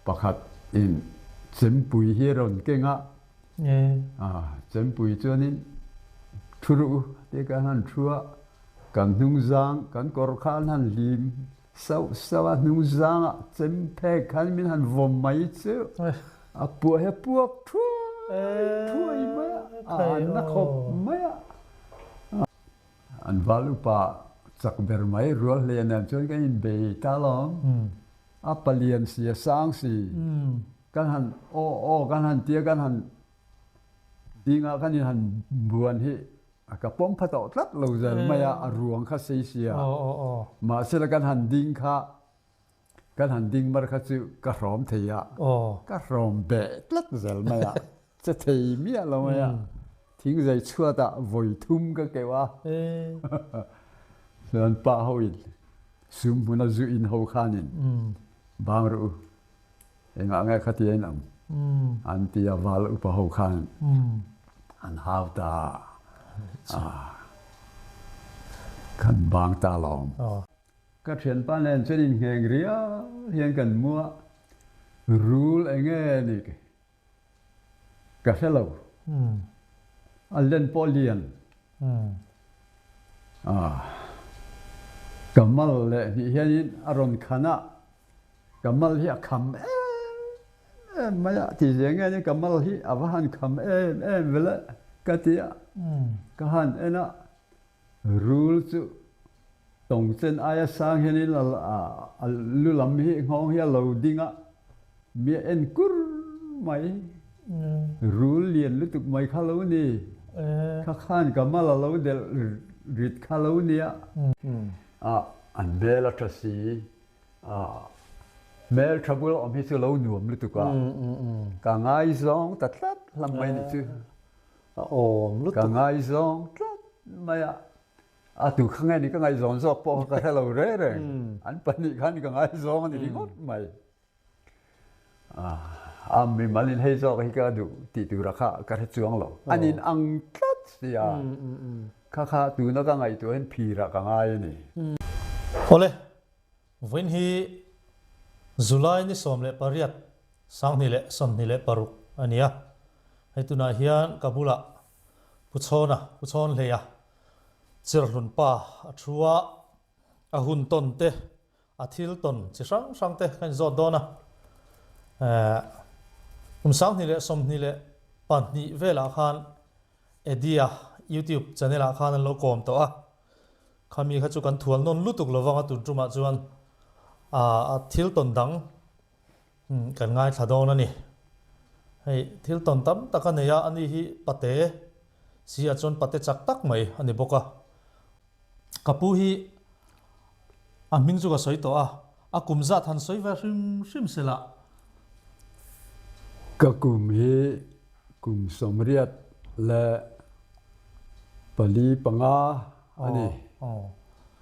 Pakhat in chempui hi a rawn keng a, chempui chuanin thu ru tih kan han thu a, kan hnungzang kan kawr kha an han hlim sauh sauh a, hnungzangah chem phek khan min han vawm mai chu a puah hi a puak thuai thuai mai a, a an na khawp mai a. An val upa chak ber mai rual hle nen chuan kan inbei ta alawm. A palian si a sang si. Kan han aw aw kan han tia kan han dingah kan in han buan hi a ka pawm pha tawh tlat lo zel mai a, a ruang kha sei sia. Mahsela kan han ding kha kan han ding mar kha chu ka hrawm thei a, ka hrawm beh tlat zel mai a, che thei miah lo mai a, thingzai chhuatah vawi thum ka keuh a. Chuan pa ho in sum hmuna zu in ho khanin bang rawh u, engah nge khatia in awm an ti a, val upa ho khan an hau ta a, kan bang ta alawm. Ka thianpa nen chuan inngeng riau hian kan mu a, rul eng nge ni ka hre lo, a len pawh lian a, ka mal leh hnih hianin a rawn khan a, ka mal hi a kham em em mai a, ti zia nge ni ka mal hi a va han kham em em ve le ka ti a, ka han en a. Rul chu tawngchen aia sang hianin a lu lam hi nghawng hi a lo ding a, mi a en kur mai. Rul lian lutuk mai kha lo ni. Kha khan ka mal a lo delh rit kha lo nia. An hmel a tha si. Hmel tha bul awm hi chu lo nuam lutuk a. Ka ngaizawng ta tlat hlâm mai ni chu. A awm lutuk. Ka ngaizawng tlat mai a, a tu kha nge ni ka ngaihzawn zawk pawh kha ka hre lo reng reng. An pahnih khan ka ngaizawng a ni ringawt mai. A mimal in hei zawk hi ka duh tih tura kha ka hre chuang lo. An in ang tlat sia. Kha kha tuna ka ngaihtuah hian phirah ka ngai a ni. Awle, Vawiin hi July ni 18, 2026 a ni a. Hei tunah hian ka bulah Pu Chhawna, Pu Chhawnhleia, Chirhlun pa a thu a, a hun tawn te, a thil tawn chi hrang hrang te ka inzawt dawn a. Kum 2022 velah khan Eddie-a YouTube channel ah khan an lo kawm tawh a. Khami kha chu kan thual nawn lutuk lo vang a tun tumah chuan a thil tawn dang kan ngaithla dawn a ni. Hei thil tawn tam tak a nei a, ani hi pate si ah chuan pate chak tak mai a ni bawk a. Ka pu hi a hming chu ka sawi tawh a, a kum zat han sawi ve hrim hrim se lah. Ka kum hi kum 84 a ni. Aw,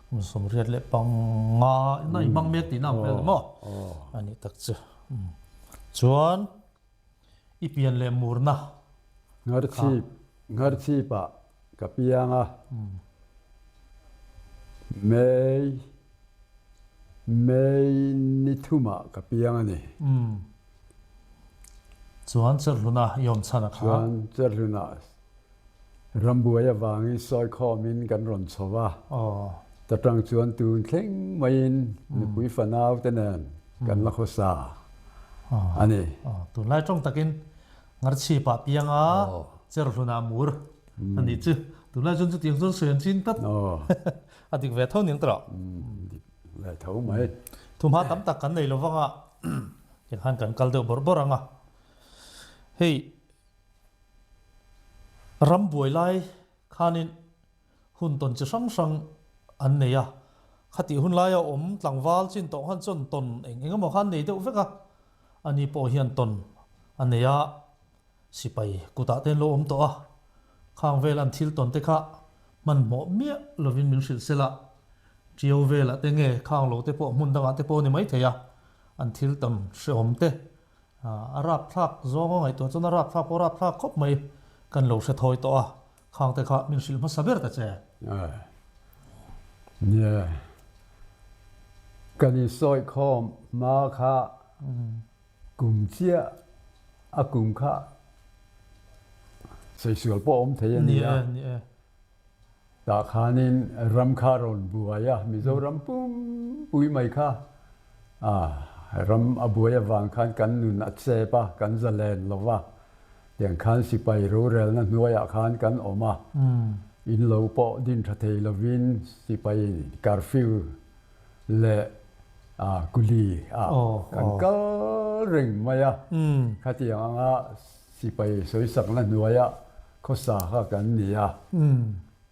kum 85 ina i hmang mek tihna ang vel maw? A nih tak chu. Chuan i pian leh murna kha. Ngharchhip ah ka piang a, May May ni thumah ka piang a ni. Chuan Cherhluna i awm chhan a kha. Chuan Cherhluna Rambuai avangin sawi khawmin kan rawn chho va, ta tang chuan tun thleng maiin nupui fanau te nen kan la khawsa a ni. Tunlai tawng takin Ngarchhipah pianga Cherhlunah mur a nih chu. Tunlai chuan chutiang chuan sawi an chin tlat. A dik ve tho ning tawh. Dik ve tho mai. Thumha tam tak kan nei lovang a, tikhan kan kal deuh bawrh bawrh ang a. Hei. Ram buai lai khanin hun tawn chi hrang hrang an nei a, khatih hun laia awm tlangval chin tawh khan chuan tawn eng eng emaw khan nei deuh vek a, ani pawh hian tawn a nei a, sipai kutah te an lo awm tawh a, khang vel an thil tawn te kha hmanhmawh miah lovin min hrilh sela, Ṭiau velah te nge khang lo te pawh hmun dangah te pawh a ni maithei a, an thil tawn hrehawm te A rapthlak zawng a ngaihtuah chuan a rapthlak pawh a rapthlak khawp mai. Kan lo hre thawi tawh a, khang te kha min hrilh hmasa ber ta che. Nia, kan insawi khawm hma kha. Kum chiah a kum kha saisual pawh a awm thei a ni a. Tah khanin ram kha rawn buai a, Mizoram pumpui mai kha ram a buai avang khan kan nun a chep a, kan zalen lo va, tiang khan sipai rorelna hnuaiah khan kan awm a, in lo pawh din tha thei lovin sipai curfew leh kuli ah kan kal reng mai a, khatiang anga Sipai sawisakna hnuaia khawsa kha kan ni a,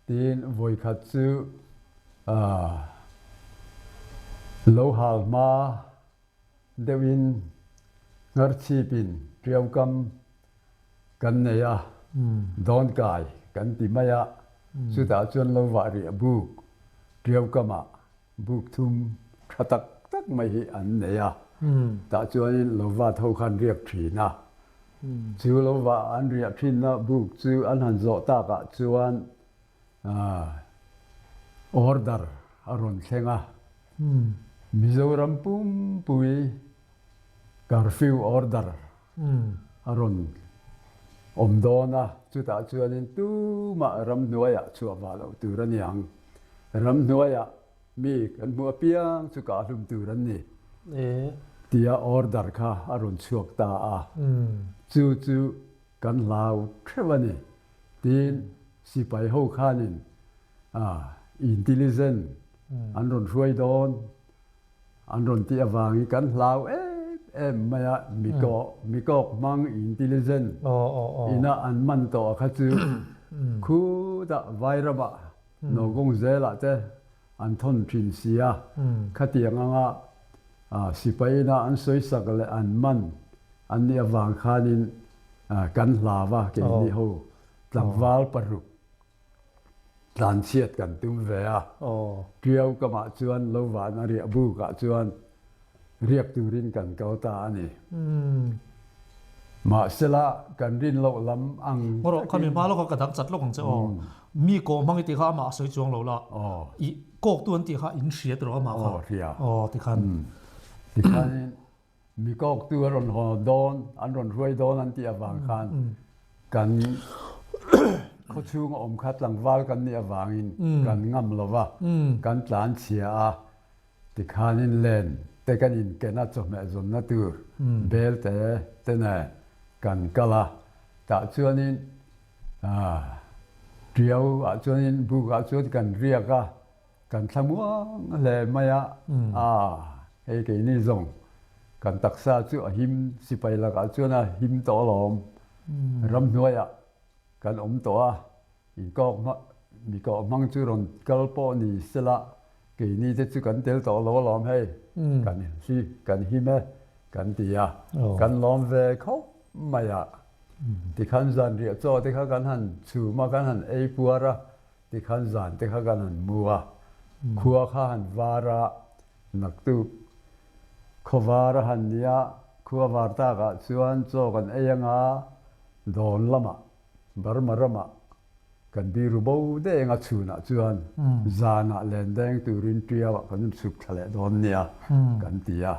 tiin vawikhat chu lo hal hma deuhin Ngharchhipin Ṭiaukam kan nei a, Dawnkai kan ti mai a, chutah chuan lo vah riah buk Ṭiaukamah Buk thum tha tak tak mai hi an nei a, tah chuanin lova tho khan riak thin a. Chu lova an riah thinna buk chu an han zawh takah chuan order a rawn thleng a, Mizoram pumpui curfew order a rawn awm dawn a, chutah chuanin tumah ramhnuaiah chhuah vah loh tur a ni ang. Ramhnuaiah mi kan hmuh apiang chu kah hlum tur an ni tia order kha a rawn chhuak ta a, chu chu kan hlau theuh a ni. Tin, sipai ho khanin intelligent an rawn hruai dawn. An rawn tih avangin kan hlau em em mai a, mi kawh, mi kawk hmang intelligent ina an man tawh a kha chu khutah Vairamah Nokung zelah te an thawn thin si a, khatiang anga sipai ina an sawisak leh an man an nih avang khanin kan hlau a, keini ho tlangval paruk. Tlanchhiat kan tum ve a, Ṭiau kamah chuan lo vana riah bukah chuan riak turin kan kal ta a ni. Mahsela kan rin loh lam ang Rawh, khami hma lawka ka dang chat lawk ang che aw. Mi kawh hmang i tih kha amah a sawi chuang lo la. I kawktu an tih kha in hria tiraw amah kha. Aw, hria. Aw, tikhan. Tikhanin Mi kawktu a rawn haw dawn, an rawn hruai dawn an tih avang khan kan khawchhung a awm kha tlangval kan nih avangin kan ngam lo va, kan tlan chhia a, tikhanin len te kan inken a, chawhmeh zawnna tur bel te te nen kan kal a, tah chuanin ṭiau ah chuanin buk ah chuan kan riak a. Kan thla muang hle mai a, aa hei keini zawng kan taksa chu a him sipai lakah chuan a him tawh alawm. Ramhnuaiah kan awm tawh a, inkawk hma mi kawh hmang chu rawn kal pawh ni sela keini te chu kan tel tawh lo alawm hei, kan hi kan him e kan ti a, kan lawm ve khawp mai a. Tikhan zanriah chaw te kha kan han chhum a, kan han ei puar a, Tikhan zan te kha kan han mu a, khua kha han var a, naktuk khaw var a han ni a, khua var takah chuan chaw kan ei anga dawn lamah Burma ramah kan biru bo deng a chhunah chuan zanah len deng turin Ṭiauah kan rawn chhuk thla leh dawn nia kan ti a,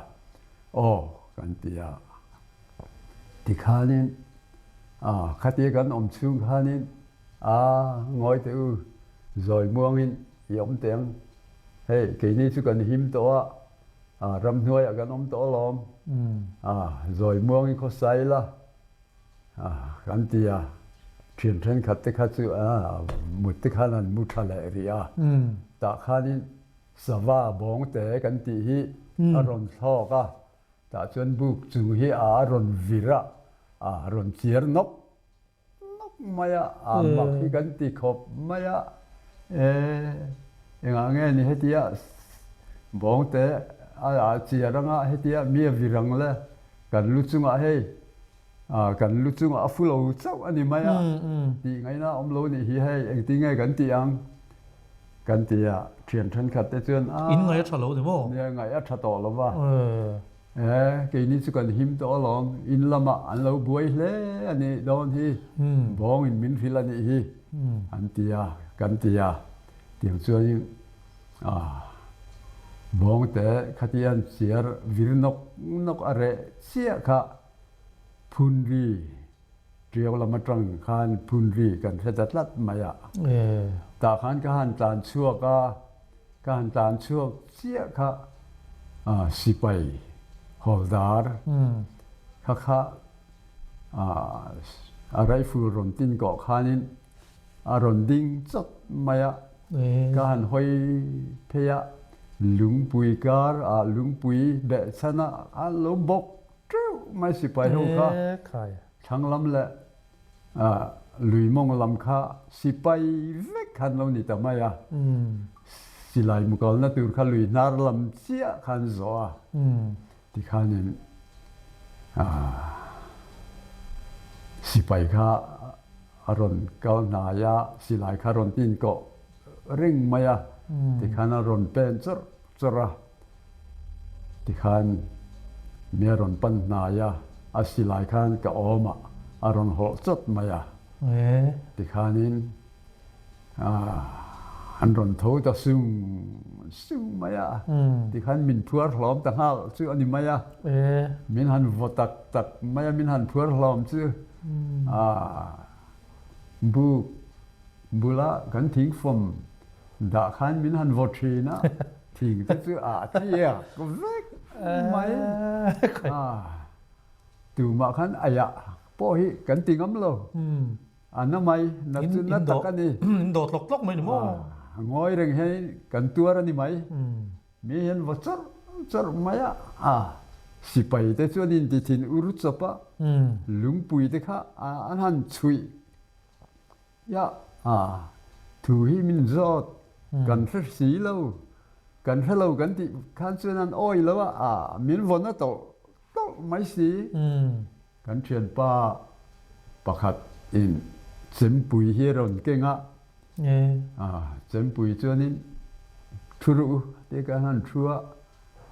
aw kan ti a. Tikhanin khatia kan awm chhung khanin A, ngawi teh u, zawi muangin i awm teh ang. Hei, keini chu kan him tawh a, a, ramhnuaiah kan awm tawh alawm. A, zawi muangin khawsa ila, a, kan ti a. Thian thenkhat te kha chu, a, mut te khan an mu tha leh rih a. Tah khanin sava bawng te kan tih hi a rawn thlawk a, tah chuan buk chung hi a rawn vir a, a rawn chiar nawk Nawk mai a, a mak hi kan ti khawp mai a, e engah nge ni hetia bawngte a ah chiar anga hetia mi a vir ang le, kan lu chungah hei kan lu chungah a fu lo chauh a ni mai a, tih ngaihna a awm lo nih hi hei engtin nge kan tih ang kan ti a, thian thenkhat te chuan a. In ngaih a tha lo ni maw? Nia ngaih a tha tawh lo va. E, keini chu kan him tawh alawm, in lamah an lo buai hle a nih dawn hi, bawngin min hrilh a nih hi, an ti a, kan ti a. Tiang chuanin, ah, Bawngte khatian chiar vir nawk nawk a reh chiah kha phunri Ṭiau lam aṭang khan phunri kan hre ta tlat mai a. Tah khan ka han tlan chhuak a, ka han tlan chhuak chiah kha sipai hawldar kha kha a rifle rawn tin kawh khanin a rawn ding chawt mai a. Ka han hawi phei a, lungpui kar ah lungpui behchhan ah an lo bawk Teuh mai sipai ho kha thlang lam leh lui mawng lam kha sipai vek khan lo ni ta mai a. Silai mukalna tur kha lui hnar lam chiah khan zawh a. Tikhanin sipai kha a rawn kal hnai a, silai kha rawn tin kawh reng mai a. Tikhan a rawn pen chawrh chawrh a. Tikhan mi a rawn pan hnai a, a silai khan ka awm ah a rawn hawlh chawt mai a. Tikhanin an rawn tho ta sung sung mai a. Tikhan min phuar hlawm ta nghal chu a ni mai a. Min han vaw tak tak mai a, min han phuar hlawm chu buk bula kan thingfawm Dah khan min han vaw thin a, thing te chu a tliak vek mai. Tumah khan aiah pawh hi kan ti ngam lo. A na mai, na chu na tak a ni. In dawt tlawk tlawk mai ni maw? Ngawi reng hian kan tuar a ni mai. Mi hian vaw chawrh chawrh mai a, sipai te chuan inti thin ur chawp a, lungpui te kha an han chhuih. Ya, thu hi min zawt, kan hre si lo, kan hre lo kan tih khan chuan an awi lo a, min vawn a tawlh tawlh mai si. Kan thianpa pakhat in chempui hi a rawn keng a, chempui chuanin thu ruh u tih khan han thu a,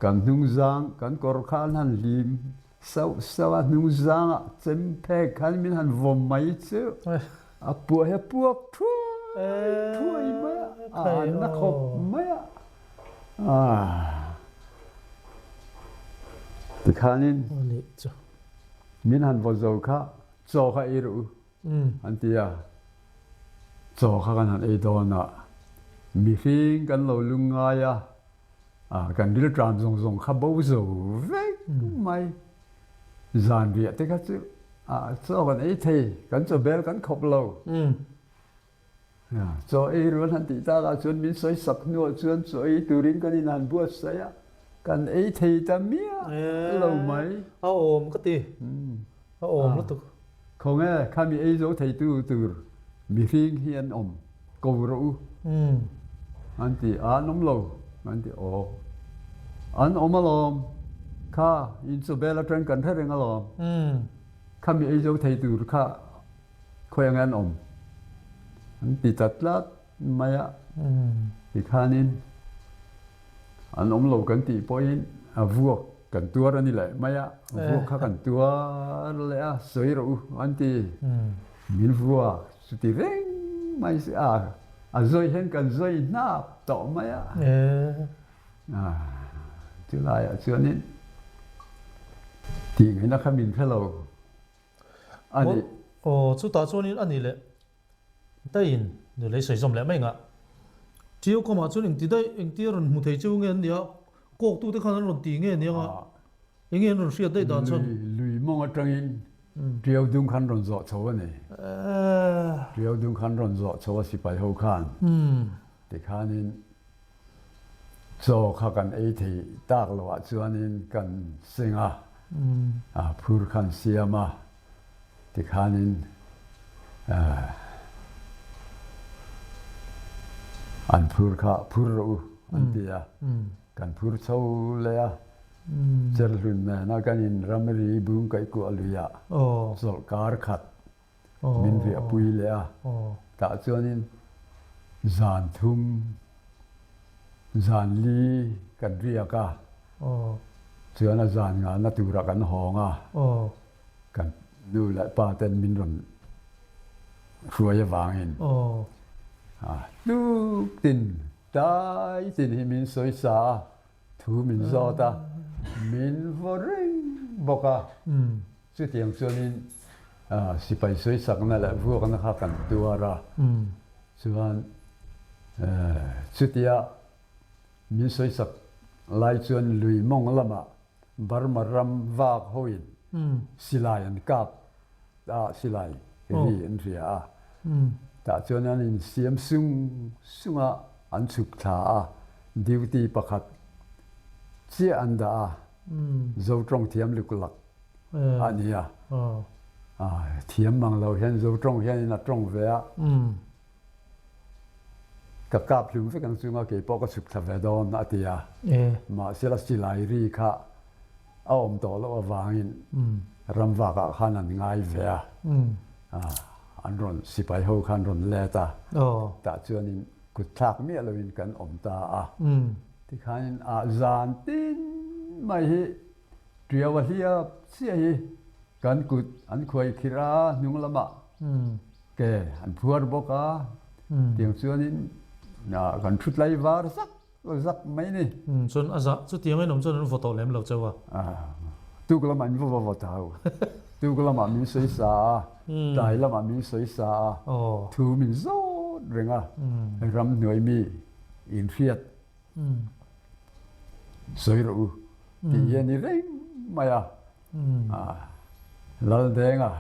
kan hnungzang kan kawr kha an han hlim Sauh sauh a hnungzangah chem phek khan min han vawm mai chu a puah hi a puak thuai thuai mai a, a an na khawp mai a. Tikhanin min han vaw zo kha chaw kha ei rawh u an ti a, chaw kha kan han ei dawn a, mihring kan lo lungngai a, Kan rilṭam zawng zawng kha bo zo vek mai. Zan riah te kha chu chaw kan ei thei, kan chaw bel kan khawp lo. Chaw ei rual han tih takah chuan min sawi sak hnuah chuan chaw ei turin kan in han buatsaih a, kan ei thei ta miah lo mai. A awm ka ti, a awm lutuk. Khawnge khami ei zo theitu tur mihring hi an awm. Ko rawh u an ti a, an awm lo an ti aw an awm alawm kha in chawbel atang kan hre reng alawm khami ei zo thei tur kha khawi ang an awm an ti ta tlat mai a tikhanin an awm lo kan tih pawhin a vuak kan tuar a ni leh mai a vuak kha kan tuar leh a sawi rawh u an ti min vuak Chuti reng mai si a, a zawi hian kan zawi hnap tawh mai a. Chulaiah chuanin tih ngaihna kha min hre lo a ni. Aw, chutah chuanin a ni leh daihin nu lei sawi zawm leh mai ngah. Ṭiau kawmah chuan engti daih, engti a rawn hmu thei chu nge an nia, kawktute khan an rawn ti nge nia nga. Enge an rawn hriat daih dan chuan? Lui mawng atangin Tiau dung khan rawn zawh chho a ni. Tiau dung khan rawn zawh chho a sipai ho khan. Tikhanin chaw kha kan ei thei tak loh ah chuanin kan seng a, phur khan siam a, tikhanin an phur kha phur rawh u an ti a. Kan phur chho leh a, Cherhlun nena kan in ramri bung kaih kuah luiah chawlhkar khat min riahpui leh a, tah chuanin zan thum, zan li kan riak a, chuan a zan ngahna turah kan hawng a, kan nu leh pa ten min rawn hruai avangin tuk tin Tai tin hi min sawi sa a. Thu min zawt a, min vaw reng bawk a. Chutiang chuanin sipai sawisakna leh vuakna kha kan tuar a. Chuan chutia min sawisak lai chuan lui mawng lamah Burma ram vak hoin silai an kap a, silai ri an hria a. Tah chuan an insiam sung sung a, an chhuk thla a, duty pakhat chiah an dah a, Zo tawng thiam luklak a ni a. Thiam mang lo hian Zo tawng hianin a tawng ve a. Ka kap hlum vek ang chunga kei pawh ka chhuk thla ve dawn a ti a. Mahsela silai ri kha a awm tawh loh avangin ramvakah khan an ngai ve a. An rawn sipai ho khan rawn let a. Tah chuanin kut thlak miah loin kan awm ta a. Tikhanin ah zan tin mai hi Ṭiau a hliap chiah hi kan kut an khuai khirh a, hnung lamah ke an phuar bawk a, tiang chuanin kan thu tlai var zak zak mai ni. Chuan a zah chutiang in awm chuan an vaw tawh lem lo cheu a. Tuk lamah an va vaw ta ho. Tuk lamah min sawi sa a, tlai lamah min sawi sa a, thu min zawt reng a, ramhnuai mi inhriat Sawi rawh u tih hi a ni reng mai a, Laldenga,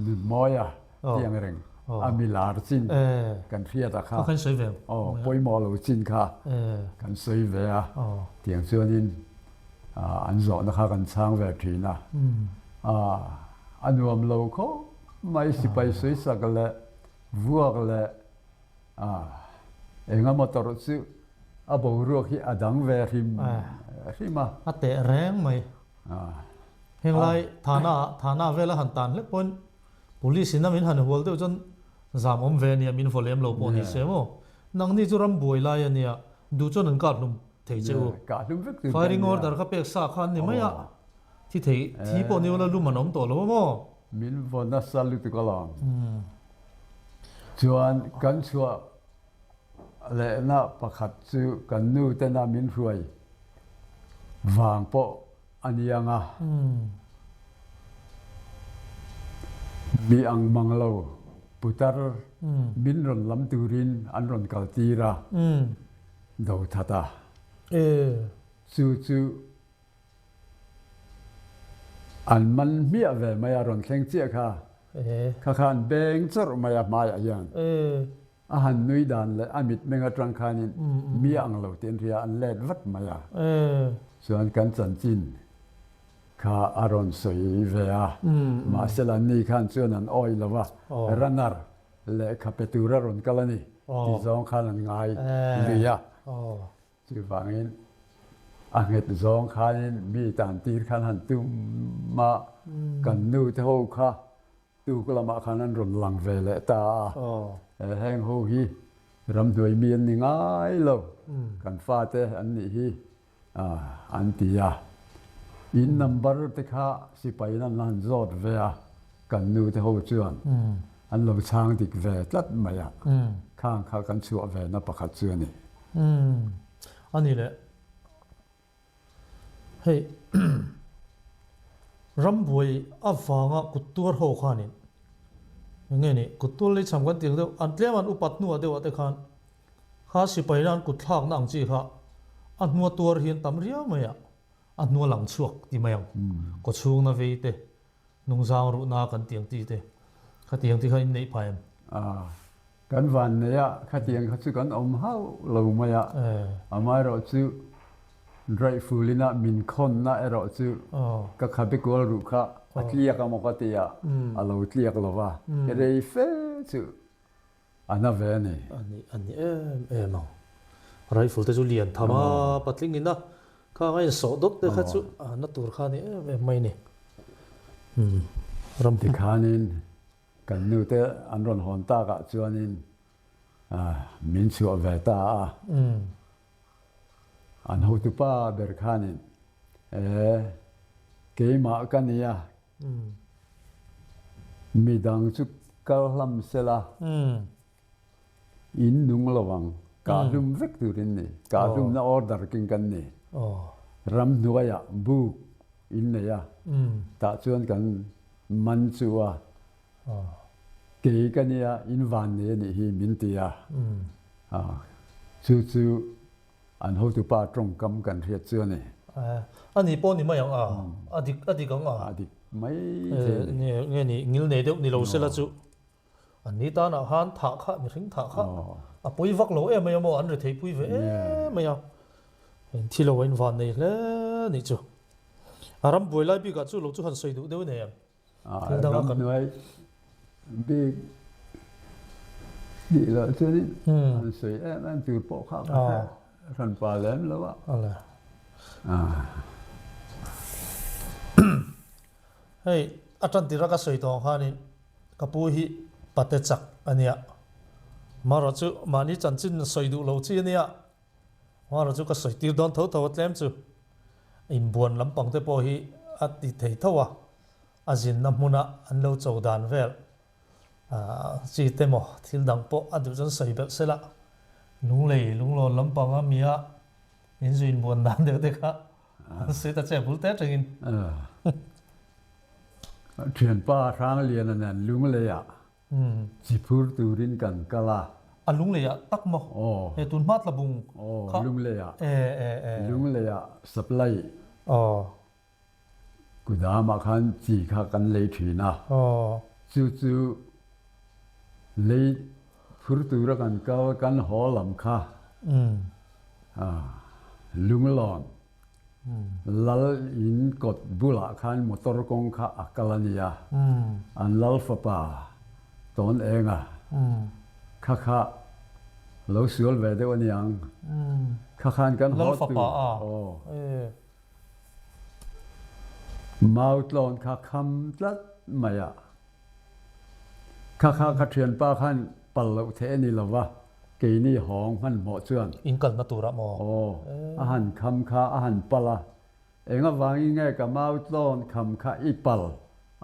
Nunmawia tih ang reng a mi lar chin kan hriat a kha, pawimawh lo chin kha kan sawi ve a, tiang chuanin an zawhna kha kan chhang ve thin a, a nuam lo khawp mai sipai sawisak leh vuak leh Enga motor chu a boruak hi a dang ve hrim hrim a. A teh reng mai. Henglai Thana Thana vela han tan hlek pawn Police in a min han hual deuh chuan zam awm ve ania min vaw lem lo pawh ni se maw. Nangni chu ram buai lai ania duh chuan an kah hlum thei che u. Firing order kha pek sa kha an ni mai a. Thi thei thi pawh ni ula lum an awm tawh lo a maw. Min vaw nasa lutuk alawm. Chuan kan chhuah lehna pakhat chu kan nu tena min hruai vang pawh a ni ang a. Mi ang mang lo putar min rawn lam turin an rawn kal tir a, Dothat a. Chu chu An man hmiah ve mai a rawn thleng chiah kha. Kha khan beng chawrh mai a hmaiah hian a han nui dan leh a mitmeng atang khanin mi ang lo tih an hria an let vat mai a. Chuan kan chanchin kha a rawn sawi ve a. Mahse la ni khan chuan an awih lo va, runner lehkha pe tur a rawn kal a ni tih zawng khan an ngai lui a. Chuvangin a nghet zawng khanin mi tan tir khan han tum a, kan nu te ho kha tuk lamah khan an rawn lang ve leh ta a, heng ho hi ramhnuai mi an ni ngai lo, kan fate an nih hi an ti a. In number te kha sipai in an han zawt ve a, kan nu te ho chuan an lo chhang dik ve tlat mai a, khang kha kan chhuah ve na pakhat chu a ni. Umm a ni le. Hei rambuai avanga kut tuar ho khanin eng nge ni kut tuar lei cham kan tih ang deuh an tlem an upat hnuah deuh ah te khan kha sipai na an kut thlakna ang chi kha a hnua tuar hi an tam riau mai a a hnua lang chhuak ti mai ang kawchhungna vei te hnungzang ruhna kan tih ang chi te khatiang te kha in neih phah em? Kan van nei a, khatiang kha chu kan awm hauh lo mai a, amaherawh chu Draihfulina min khawnna erawh chu ka khabe kual ruh kha a tliak a maw ka ti a, a lo tliak lo va, rei fe chu a na ve a ni. A ni, a ni em em ang. Rifle te chu lian tham a, patling ina khang a insawh dawt te kha chu a na tur kha a ni em em mai a ni. Ram. Tikhanin Kan nute an rawn hawn takah chuanin min chhuah ve ta a. An hotupa ber khanin, E, keimah ka nia, midang chu kal hlam sela, in nung lo ang, kah hlum vek turin ni, kah hlumna order king kan ni. Ramhnuaiah buk in nei a, tah chuan kan man chu a, kei ka nia in van nei a nih hi min ti a, chu chu an hotupa tawngkam kan hriat chu a ni. A ni pawh ni mai ang a, a dik a dik ang a. A dik mai thei a ni. Nge ni ngil nei deuh ni lo sela chu. An ni tanah khan thah kha mihring thah kha a pawi vak lo em mai a maw an rethei pui ve em mai a, in thi lo a in van nei hle nih chu. A ram buai lai bikah chu lo chu han sawi duh deuh nei em? Thil dang a kan. Ram hnuai bik tih loh chuanin an sawi em em tur pawh kha ka hre hran pa lem lo a. Hei a tan tirh a ka sawi tawh ang khanin Ka pu hi pate chak a nia. Marawh chu mahni chanchin sawi duh lo chi a nia. Marawh chu ka sawi tir dawn tho tho a tlem chu. Inbuan lampang te pawh hi a ti thei tho a, a zinna hmuna an lo cho dan vel chi te maw thil dang pawh a duh chuan sawi belh sela. Lunglei lunglawn lampang a mia in zu inbuan dan deuh te kha an sawi ta che bul te atangin. Thianpa Hrangliana nen Lungleiah chi phur turin kan kal a. A Lungleiah tak maw? Aw. He tun hma tlabung kha. Aw, Lungleiah. E, e, e. Lungleiah supply. Aw. Kudamah khan chi kha kan lei thin a. Aw. Chu chu lei phur tura kan kal kan haw lam kha. Lunglawn. Lal in kawt bulah khan motor kawng kha a kal a nia. An lal fapa tawn eng a, kha kha lo sual ve deuh a niang. Kha khan kan haw tu. Aw. Mau tlawn kha kham tlat mai a. Kha kha ka thianpa khan pal loh theih a ni lo va. Keini hawng hmanhmawh chuan. In kalna turah maw? Aw, a han kham kha a han pal a. Eng avangin nge ka mau tlawn kham kha i pal?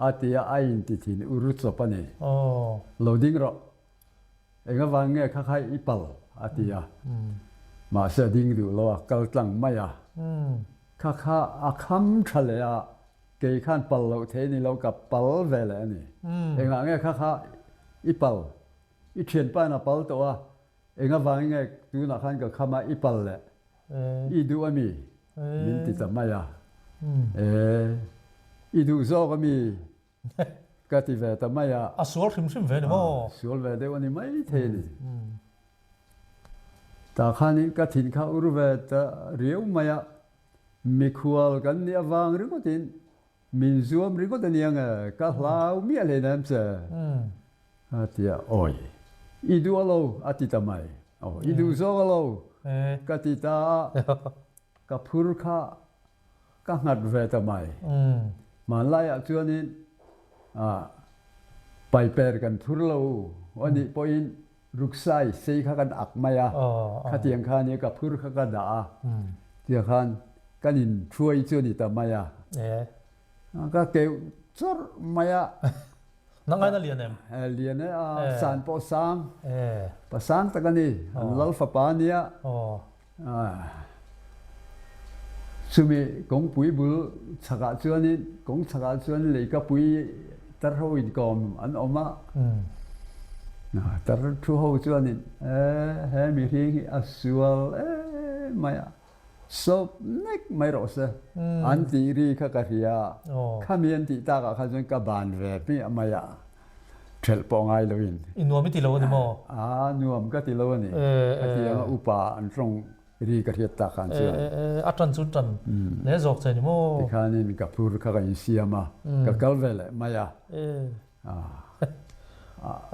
a ti a, a inti thin ur chawp a ni. Aw. Lo ding rawh. Eng avang nge kha kha i pal? a ti a. Mahse a ding duh lo a, kal tlang mai a. Kha kha a kham tha leh a, kei khan pal loh thei ni lo ka pal ve leh a ni. Engah nge kha kha i pal? I thianpa in a pal tawh a, eng avangin nge tunah khan ka kham a, i pal leh i duh a mi? Min ti ta mai a. E, i duh zawk a mi? Ka ti ve ta mai a. A sual hrim hrim ve ni maw? Sual ve deuh a ni mai thei a ni. Tah khanin ka thin kha ur ve ta riau mai a, mikhual kan nih avang ringawtin Min zuam ringawt a nia nge, ka hlau miah hle nem che. A ti a, awi, i duh a lo, a ti ta mai. Aw, i duh zawk a lo, ka ti ta a, ka phur kha ka nghat ve ta mai. Hmanlaiah chuanin paiper kan phur lo a nih pawhin ruksai sei kha kan ak mai a, khatiang kha nia ka phur kha ka dah a, tiang khan kan inhruai chu a ni ta mai a, ka keuh chawrh mai a. Nang aina lian em? Lian e, a san pawh sang, pa sang tak a ni, an lal fapa a nia. Chumi kawngpui bul chhakah chuanin kawng chhakah chuan leikapui tar ho inkawm an awm a. Tar thu ho chuanin he mihring hi a sual em mai a, sawp nek mai rawh se an tih ri kha ka hria. Khami an tih takah khan chuan ka ban ve hmiah mai a. Ṭhelh pawh ngai loin. I nuam i ti lo a ni maw? Aa, nuam ka ti lo a ni. Hetianga upa an ṭawng ri ka hriat tak khan chuan. A ṭan chu ṭan hle zawk che ni maw? Tikhanin ka phur kha ka insiam a, ka kal ve leh mai a.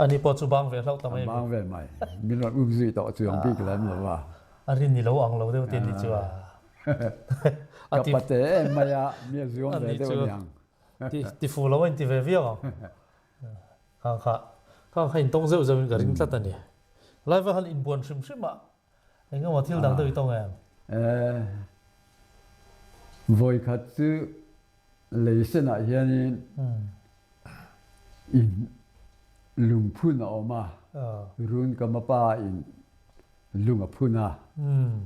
Ani pawh chu bang ve hlauh ta mai a mi? Bang ve mai. Min rawn um zui tawh chuang bik lem lo va. A rin ni lo ang lo deuh te ni chu a. Ka pate em mai a, mi a zuam ve deuh a niang. Ti fu lo a inti ve viau ang. Khang kha khang kha intawng zeuh zeuh in ka ring tlat a ni. Lai va han inbuan hrim hrim a eng emaw thil dang deuh i tawng em? Vawi khat chu lei senah hianin in lungphun a awm a, run ka mapa in lung a phun a,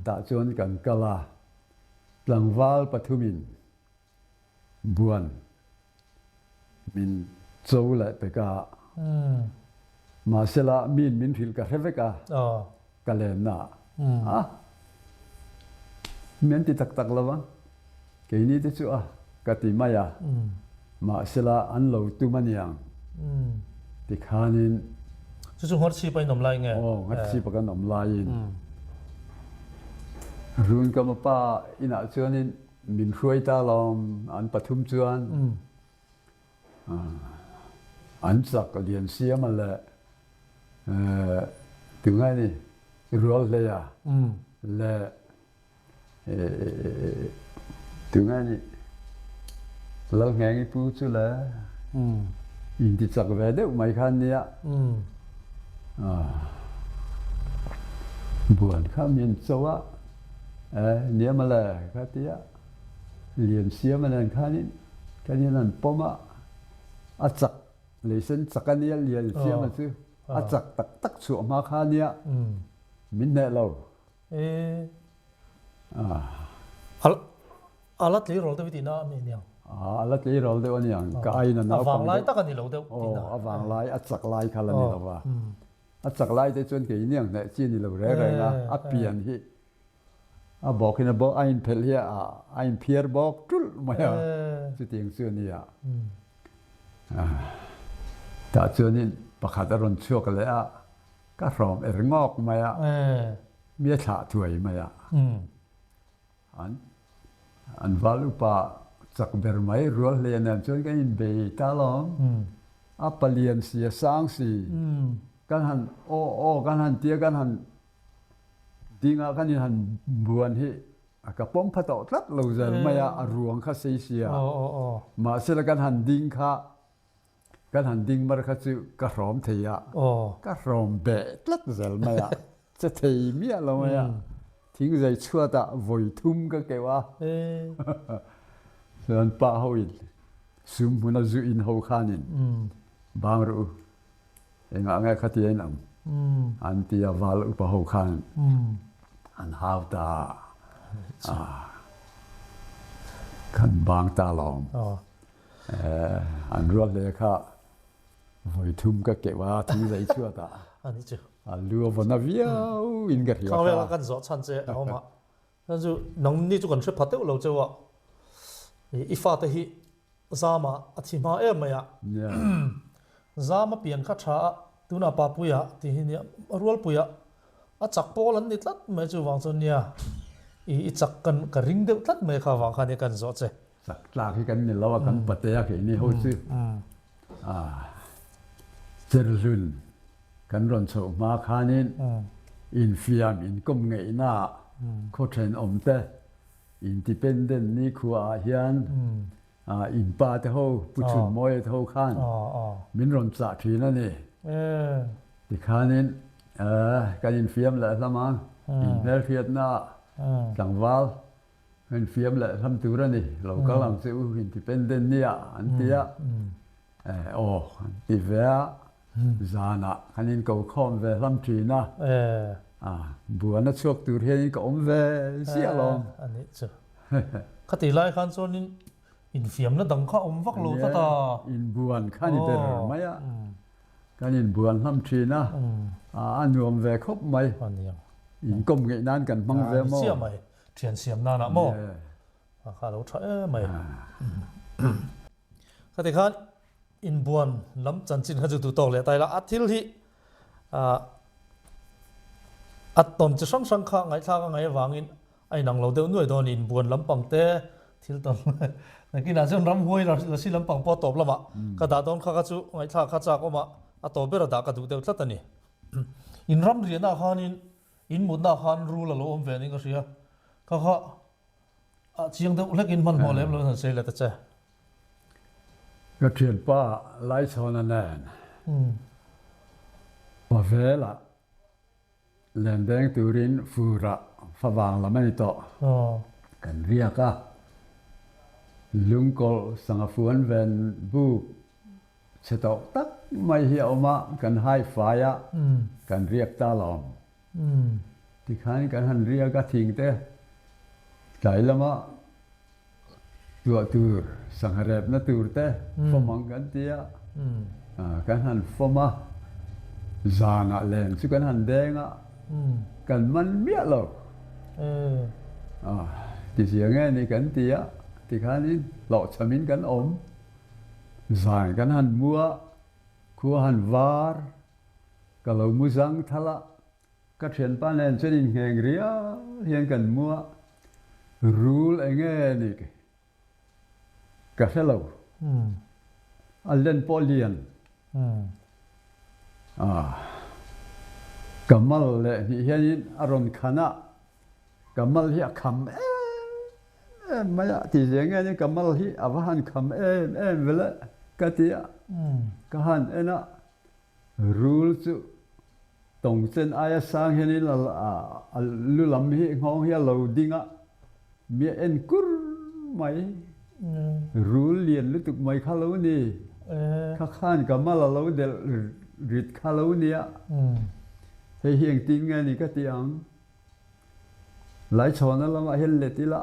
tah chuan kan kal a. Tlangval pathumin buan min cho leh pek a. Mahsela miin min hrilh ka hre vek a, ka lenna ah a mi an ti tak tak lo vang. Keini te chu a ka ti mai a, mahsela an lo tum a niang tikhanin. Chu chu Ngharchhip a inawm lai nge? Aw, Ngharchhip a kan awm laiin Runkama pa inah chuanin min hruai ta lawm an pathum chuan an chak Liansiama leh tungai ni Rualhleia leh Tungai nih Lalhngengi pu chu le inti chak ve deuh mai kha nia. Buan kha min cho a, nia mawle kha tia Liansiama nen khanin kan in an pawm a, a chak leisen chak a nia Liansiama chu a chak tak tak chhuah hma kha nia min hneh lo. A la tleirawl deuh i tihna a mi aniang? A la tleirawl deuh aniang. Ka aiin a naupang deuh. A vanglai tak a ni lo deuh tihna. Aw, a vanglai, a chak lai kha la ni lo va. A chak lai te chuan kei aniang hneh chi a ni lo reng reng a. A pian hi a bawkin a bawk, a inphelh hi a inphiar bawk tulh mai a. Chutiang chu a nia. Tah chuanin pakhat a rawn chhuak leh a. Ka hrawm er ngawk mai a, mi a thlah thuai mai a. An an val upa chak ber mai rual hle nen chuan kan inbei ta alawm. A palian si, a sang si, kan han aw aw kan han tia kan han ding a kan in han buan hi a ka pawm pha tawh tlat lo zel mai a, a ruang kha sei sia. Mahsela kan han ding kha Kan han ding mar kha chu ka hrawm thei a, ka hrawm beh tlat zel mai a, che thei miah lo mai a, thing zai chhuat ah vawi thum ka keuh a, chuan pa ho in sum hmun a zu in ho khan in bang rawh u, engah nge khatia in awm an ti a, val upa ho khan an hau ta a, kan bang ta lawm. An rual hle kha vawi thum ka keuh a, thing zei chhuat ah. Ani chu. A lu a vawn a viau in ka hria kha. Khawvel a kan zawh chhan che a awm a. Chuan chu nangni chu kan hre pha deuh lo cheu a. I fate hi Zama a thi hma em mai a. Zama pian kha tha a, tunah Papuia tih hi nia, Rualpuia a chak pawl an ni tlat mai chuvang chuan nia i chak kan ka ring deuh tlat mai kha vang kha nia kan zawh che. Chak tlak hi kan ni lo a, kan patea keini ho chu Cherhlun kan rawn chhoh hma khanin infiam inkawm ngeihna khaw thenawm te Independent nikhua ah hian inpa te ho Pu Chhunmawia te ho khan min rawn chah thin a ni. Tikhanin kan infiam leh hlam a, inhmelhriatna tlangval Infiam leh hlam tur a ni, lo kal ang che u Independent nia an ti a, aw an ti ve a, zanah kan inko khawm ve hlam thin a, buana chhuak tur hianin ka awm ve ziah alawm. A nih chu. Khatih lai khan chuanin infiamna dang kha awm vak lo tlat a. Inbuan kha ni ber mai a, Kan inbual hnam thin a, a nuam ve khawp mai. Inkawm ngeih nan kan hmang ve maw? Chiah mai, thian siam nan ah maw? A kha lo tha em mai. Khati khan inbuan lam chanchin kha chu duh tawk leh ta ila, a thil hi a tawn chi hrang hrang kha ngaihthlak a ngaih avangin A inang lo deuh nuai dawn a ni, inbuan lampang te thil tawn nakinah chuan ramhuai la si lampang pawh a tawp lamah ka dah dawn kha kha chu ngaihthlak kha chak awm a, a tawp ber a dah ka duh deuh tlat a ni. In ram riahna khanin in mutna khan rul a lo awm ve niin ka hria, kha kha a chiang deuh hlekin hmanhmawh lem lo in han sawi leh ta che. Ka thianpa Laichhawna nen Pavelah Lendeng turin furah favang lam a ni tawh. Kan riak a, lungkawlh sangha fuan ven buk chhe tawh tak mai hi a awm a, kan hai fai a, kan riak ta lawm. Tikhan kan han riak a, thingte tlai lama. Tuah tur, sangha repna tur te fawm ang kan ti a, kan han fawm a, zanah len chu kan han deng a, kan man miah lo. Tizia nge ni kan ti a, tikhanin hlawhchhamin kan awm. Zan kan han mu a, khua han var, ka lo mu zang thal a, Ka thianpa nen chuan inngheng riau hian kan mu a, rul eng nge ni ka hre lo, a len pawh lian a, ka mal leh hnih hianin a rawn khan a, ka mal hi a kham em em mai a, ti zia nge ni ka mal hi a va han kham em em ve le ka ti a, ka han en a, Rul chu tawngchen aia sang hianin a lu lam hi nghawng hi a lo ding a, mi a en kur mai. Rul lian lutuk mai kha lo ni. Kha khan ka mal a lo delh rit kha lo nia. Hei hi engtin nge ni ka ti ang. Laichhawna lamah hian let ila.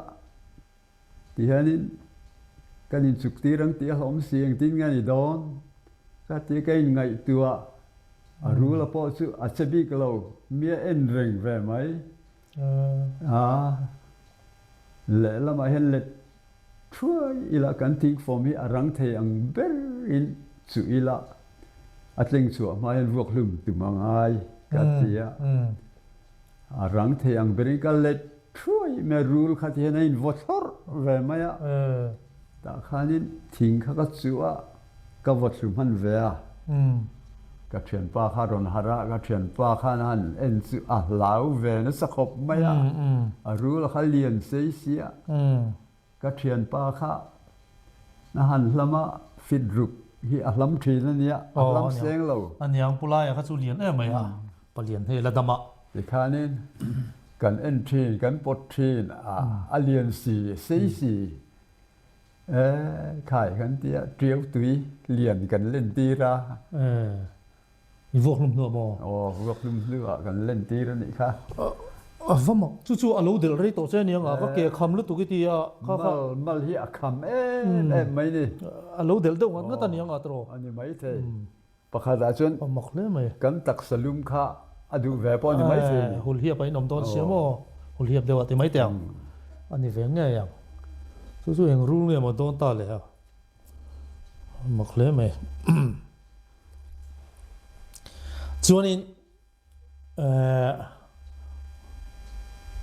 Tihianin kan inchuk tir ang tih a hlawm si, engtin nge ni dawn? Ka ti ka inngaihtuah, a rula pawh chu a che bik lo, mi a en reng ve mai. A lehlamah hian let thuai ila kan thingfawm hi a rang thei ang berin chuh ila a tleng chhuah hma hian vuak hlum tum a ngai ka ti a. A rang thei ang berin ka let thuai mai a, rul kha ti hian a invaw thlawrh ve mai a. Tah khanin thing kha ka chuh a, ka vaw thlu hman ve a. Ka thianpa kha a rawn harh a, ka thianpa khan a han en chu a hlau ve nasa khawp mai a, a rul kha lian sei si a. Ka thianpa kha a han hlam a, fit ruk hi a hlam thin a nia, a hlam seng lo. A niang pu laia kha chu lian em mai a, palian hei la dam a. Tikhanin kan en thin, kan pawt thin a, a lian si, sei si, e khai kan tia, tiau tui lian kan len tir a. I vuak hlum hnuah maw? Aw, vuak hlum hnuah kan len tir a nih kha. A va mak, chu chu a lo delh rei tawh che aniang a, ka ke a kham lutuk i ti a, kha kha. Mal, mal hi a kham em em mai ni. A lo delh deuh ngat ngat aniang a tawh. A ni maithei. Pakhat ah chuan. A mak hle mai. Kan taksa lum kha a duh ve pawh a ni maithei ni. Hulhiap a inawm dawn sia maw? Hulhiap deuh ah ti mai teh ang. A ni ve ngei ang. Chu chu eng rul nge maw dawn ta le a? A mak hle mai. Chuanin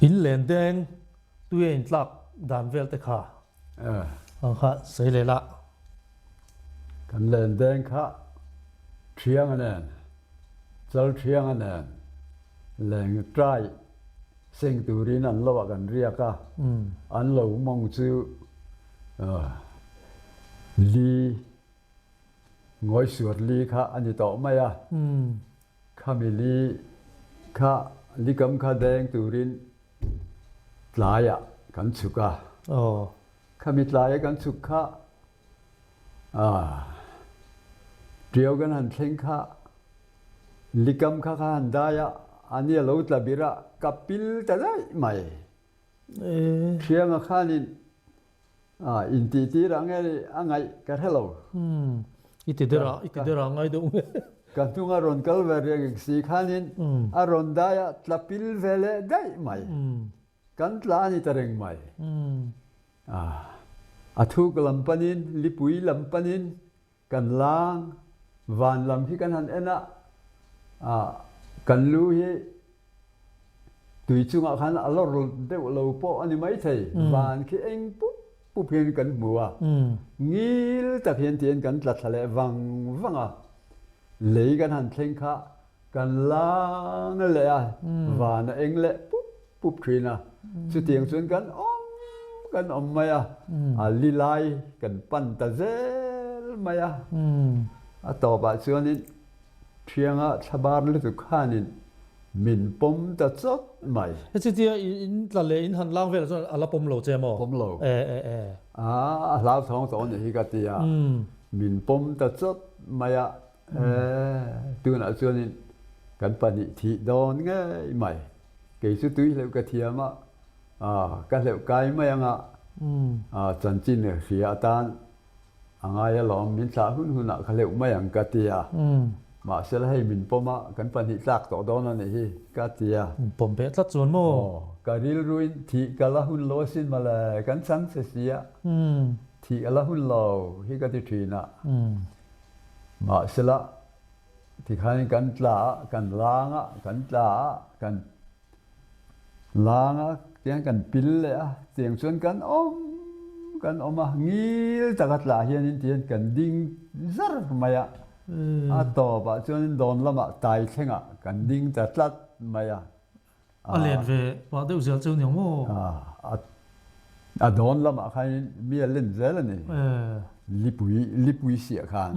in len deng tui a intlak dan vel te kha ang kha sawi leh la. Kan len deng kha thiang a nen, chal thiang a nen, leng tai seng turin an lo ah kan riak a, an lo mawng chu li Ngawisuat li kha a ni tawh mai a, khami li kha likam kha deng turin tlaiah kan chhuk a. Khami tlaia kan chhuk kha ṭiau kan han thleng kha likam kha ka han dai a, a ni a lo tla bir a, ka pil ta daih mai. Thianga khanin Intihtir ang e a ngaih ka hre lo. I ti der a, i ti der a ngai deuh nge. Ka hnung a rawn kal ve reng si khanin a rawn dai a, tla pil ve leh daih mai. Kan tla a ni ta reng mai. A thuk lam panin, lipui lam panin kan lang, van lam hi kan han en a, kan lu hi tui chungah khan a lawr deuh lo pawh a ni maithei, van khi eng pup pup hian kan hmu a, ngil tak hian tiin kan tla thla leh vang vang a, lei kan han thleng kha kan lang leh a, van a eng leh pup pup thin a, chutiang chuan kan awm kan awm mai a, a li lai kan pan ta zel mai a, a tawpah chuanin Thianga thlabar lutuk khanin min pawm ta chawt mai. Chutia in tla leh in han lang velah chuan a la pawm lo che maw? Pawm lo. A hlauthawng tawh a nih hi ka ti a, min pawm ta chawt mai a, tunah chuanin kan pahnih thih dawn ngei mai. Kei chu tui hleuh ka thiam a, ka hleuh kai mai ang a. Chanchin hria atan a ngai alawm, min thlah hun hunah ka hleuh mai ang ka ti a. Mahsela hei min pawm a, kan pahnih tlak tawh dawn a nih hi ka ti a. Min pawm beh tlat chuan maw? Aw, ka rilruin thih ka la hun lo asin mawle, kan chang che si a, thih a la hun lo hi ka ti thin a. Mahsela tikhanin kan tla a, kan lang a, kan tla a, kan Lang a tiang kan pil leh a, tiang chuan kan awm kan awm a, ngil taka tlah hianin tihian kan ding zar mai a, a tawpah chuanin dawn lamah tai thlengah kan ding ta tlat mai a. A len ve pah deuh zel cheu niang maw? A dawn lamah khanin mi a len zel a ni, lipui lipui siah khan.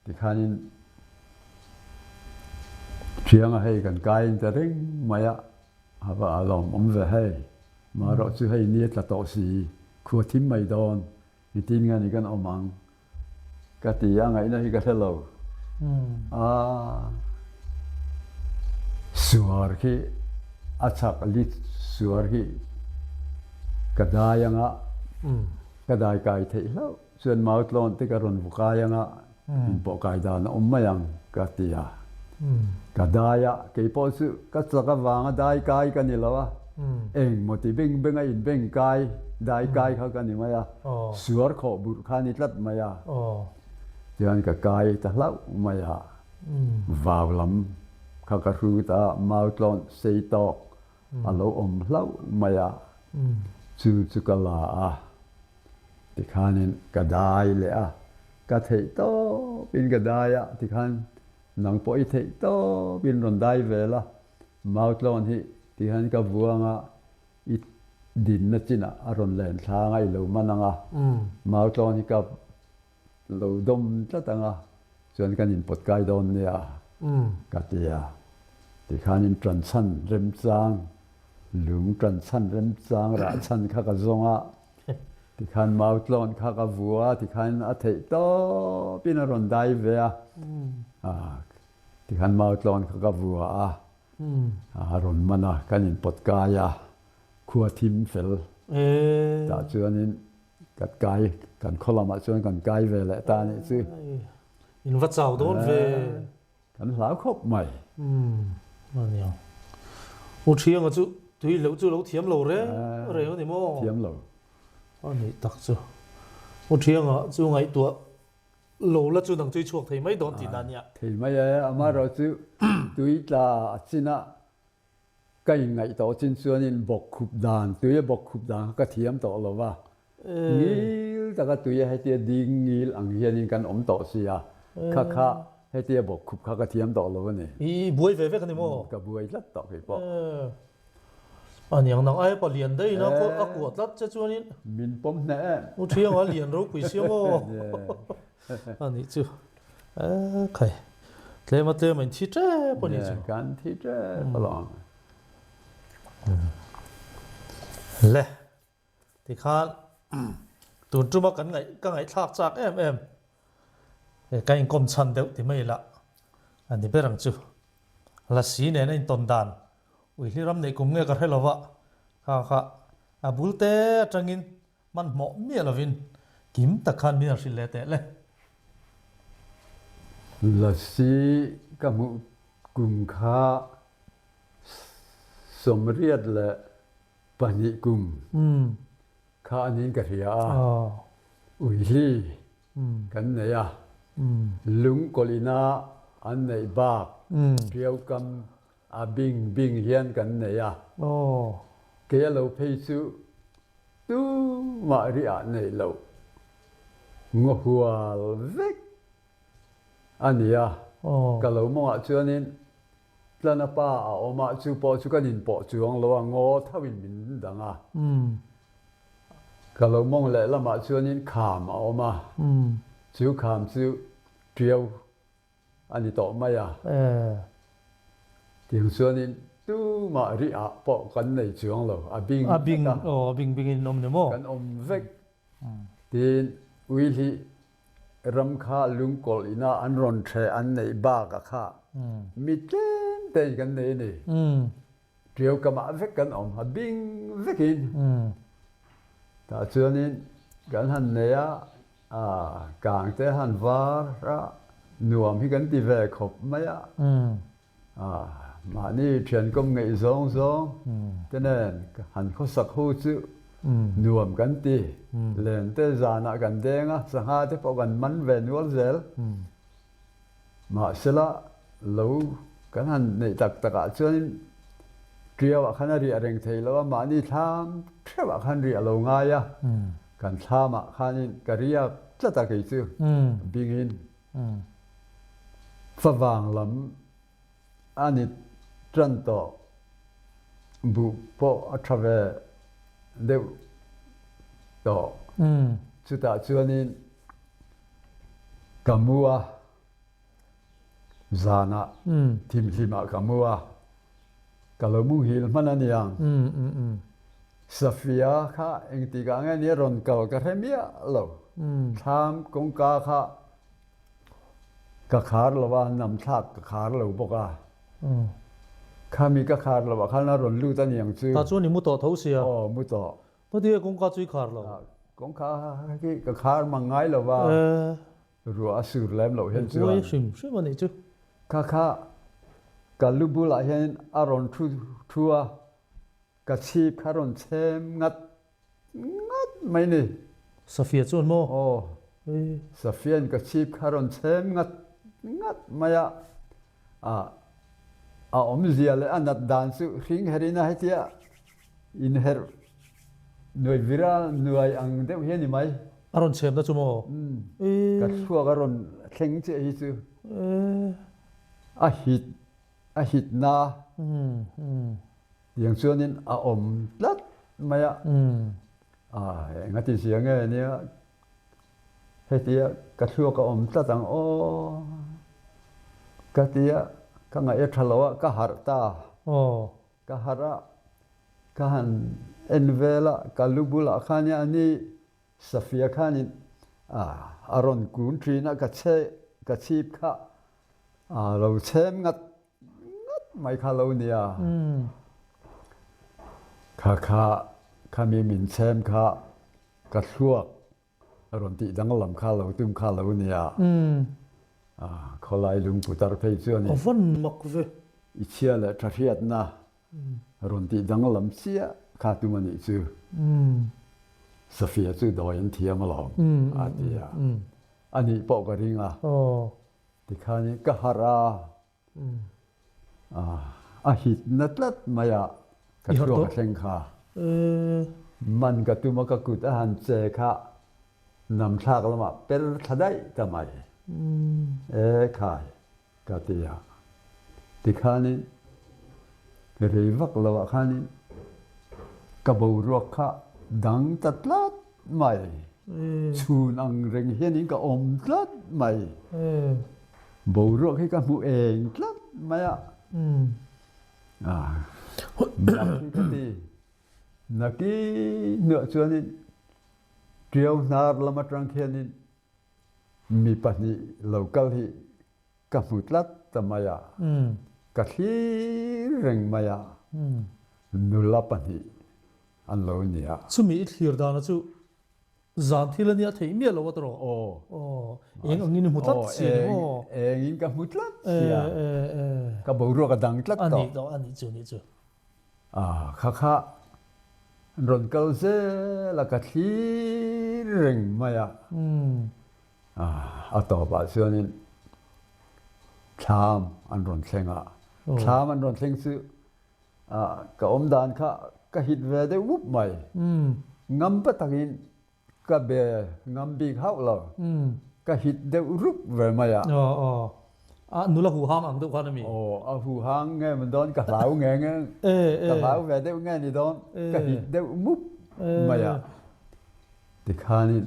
Tikhanin Thianga hei kan kaiin ta reng mai a, a va a lawm awm ve hei. Marawh chu hei ni a tla tawh si, khua thim mai dawn, nitin nga ni kan awm ang ka ti a, ngaihna hi ka hre lo. A suar khi a chak lit suar khi ka dai anga ka dai kai theih hlauh. Chuan mau tlawn te ka rawn vu kai anga in pawh kai dan a awm mai ang ka ti a. Ka dai a, kei pawh chu ka chak avanga dai kai ka ni lo a, engmaw ti beng beng a in beng kai, dai kai kha ka ni mai a, suar khawh burh kha a ni tlat mai a. Chuan ka kai ta hlauh mai a, vau lam kha ka hrut a, mau tlawn sei tawk a lo awm hlauh mai a, chu chu ka la a. Tikhanin ka dai leh a, ka theih tawpin ka dai a, tikhan nang pawh i theih tawpin rawn dai ve la, Mautlawn hi tikhan ka vuang a, i dinna chinah a rawn len thlang a, i lo man ang a, Mautlawn hi ka lo dawm tlat ang a, chuan kan inpawt kai dawn nia ka ti a, tikhanin ṭanchhan remchang, lung ṭanchhan remchang rahchhan kha ka zawng a, Tikhan mau tlawn kha ka vu a, tikhan a theih tawpin a rawn dai ve a. Tikhan mau tlawn kha ka vua a, a rawn man a, kan inpawt kai a, khua thim fel tah chuanin kan kai, kan khaw lamah chuan kan kai ve leh ta a nih chu. In va chau dawn ve. Kan hlau khawp mai. Umm ania. U Thianga chu tui hleuh chu lo thiam lo reng reng a ni maw? Thiam lo. A nih tak chu. U Thianga chu ngaihtuah lo la chu nang chu i chhuak thei mai dawn tihna ania. Thei mai e, amaherawhchu tui tla a chinah Ka inngaih tawh chin chuanin bawkkhup dan, tui a bawkkhup dan kha ka thiam tawh lo va. Ngil taka tui a hetia ding ngil ang hianin kan awm tawh si a, kha kha hetia bawkkhup kha ka thiam tawh lo a ni. I buai ve vek a ni maw? Ka buai tlat tawh kei pawh. A niang nang aia pa lian daih in a kuah tlat che chuanin. Min pawm hneh em? U Thianga lian ropui sia maw? A nih chu. E khai. Tlem a tlem a in thi tep a nih chu. Kan thi tep alawm. Le. Tikhan tun tuma kan ngaih ka ngaihthlak chak em em. Ka inkawm chhan deuh ti mai la. A ni ber ang chu. Lasi nen a intawn dan. Uihli ram neih kum nge ka hre lova. Kha kha a bul te atangin Hmanhmawh miah lovin kim tak khan min han hrilh leh teh le. Lasi ka hmuh kum kha 82 kum kha a niin ka hria a, uihli kan nei a, lungkawlh ina an neih bak Ṭiaukam A bing bing hian kan nei a. Kei a lo phei chu tumah ri ah nei loh ngaw hual vek a ni a. Ka lo mawngah chuanin Tlana pa a awm a, chu pawh chu kan inpawh chuang lo a, ngaw tho in min dang a. Ka lo mawng lehlamah chuanin kham a awm a, chu kham chu ṭiau A ni tawh mai a. Tiang chuanin tumah rih ah pawh kan nei chuang lo, a bing vek a. Aw, a bing bingin awm ni maw? Kan awm vek. Tin, Uihli ram kha lungkawlh ina an rawn ṭheh an neih bak a kha mi tlem tein kan nei a ni. Ṭiau kamah vek kan awm, a bing vekin. Tah chuanin kan han nei a, kang te han var a, nuam hi kan ti ve khawp mai a. Mahni thiankawm ngeih zawng zawng te nen han khawsak hu chu nuam kan ti. Len te zanah kan deng a, sangha te pawh kan man ve nual zel. Mahsela lo kan han neih tak takah chuanin Ṭiauah khan a riah reng thei lo a, mahni thlam ṭheuhah khan riah lo ngai a, kan thlamah khanin ka riak tlat a kei chu bingin favang lam a ni ṭan tawh, buh pawh a ṭha ve deuh tawh, chutah chuanin Ka mu a, zanah thimhlimah ka mu a, ka lo muhil hman a niang. Safia kha engtikah nge nia rawn kal ka hre miah lo. Thlam kawngka kha ka khar lo a, namthlak ka khar lo bawk a. Khami ka khar loh ah khan a rawn lut a niang chu. Tah chuan i mu tawh tho sia. Aw, mu tawh. Hmatiah kawngka chu i khar lo. Kawngka khi ka khar mang ngai lo va, ruah a sur lem loh hian chuan. Huai hrim hrim a nih chu. Kha kha ka lu bulah hian a rawn thu thu a, ka chhip kha rawn chhem ngat ngat mai ni. Safia chuan maw? Aw, Safiain ka chhip kha rawn chhem ngat ngat mai a, a awmzia leh a nat dan chu hring herin a hetia Inherh nuai vira nuai ang deuh hi a ni mai. A rawn chhemna chu maw? Umm. Ka thluak a rawn thleng chiah hi chu a hit a hitna tiang chuanin a awm tlat mai a. Engati zia nge nia hetia ka thluak a awm tlat ang aw ka tia ka ngaih a tha lo a ka harh ta. Ka harh a, ka han en vel a, ka lu bulah khan a ni Safia khanin a rawn kun thin a, ka chhe ka chhip kha a lo chhem ngat ngat mai kha lo nia. Kha kha khami min chhem kha ka thluak A rawn tih danglam kha lo tum kha lo nia. Khawlai lungpu tar phei chuan A van mak ve. I chhia leh tha hriatna rawn tih danglam chiah kha tum a nih chu. Safia chu dawi an thiam alawm a ti a. A nih pawh ka ring a. Tikhanin ka harh a. A hitna tlat mai a, ka thluak a thleng kha. Man ka tum a, ka kut a han che kha namthlak lamah per thla daih ta mai. E khai, ka ti a. Tikhanin rei vak loah khanin ka boruak kha dang ta tlat mai. Chhun ang reng hianin ka awm tlat mai. Boruak hi ka hmu eng tlat mai a. Nak hi ka ti. Naki hnuah chuanin Ṭiau hnar lam aṭang khianin mi pahnih lo kal hi ka hmu tlat ta mai a. Ka thlir reng mai a. Nula pahnih an lo ni a. Chumi i thlir dana chu Zan thil a nia theih miah lo a tawh. Aw. Aw. Eng angin i hmu tlat si a ni maw? Engin ka hmu tlat si a. Ka boruak a dang tlat tawh. A nih tawh, a nih chu, nih chu. A kha kha an rawn kal zel a, ka thlir reng mai a. A tawpah chuanin thlam an rawn thleng a. Thlam an rawn thleng chu Ka awm dan kha ka hit ve deuh wup mai. Ngam pa takin ka be ngam bik hauh lo. Ka hit deuh rup ve mai a. A nula huhang ang deuh khan a mi? Aw, a huhang nge maw dawn ka hlau nge nge. Ka hlau ve deuh nge ni dawn. Ka hit deuh mup mai a. Tikhanin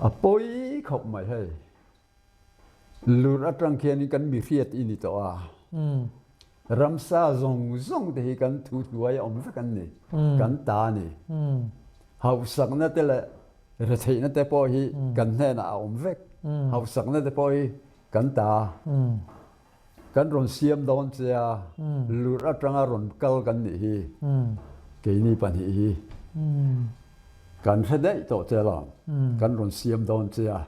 a pawi khawp mai hei. Lur atang khianin kan mi hriat i ni tawh a. Ramsa zawng zawng te hi kan thu hnuai a awm vek an ni. Kan ta a ni. Hauhsakna te leh retheihna te pawh hi kan hnenah a awm vek. Hauhsakna te pawh hi kan ta. Kan rawn siam dawn che a, lur atanga rawn kal kan nih hi. Keini pahnih hi kan hre daih tawh che alawm, kan rawn siam dawn che a,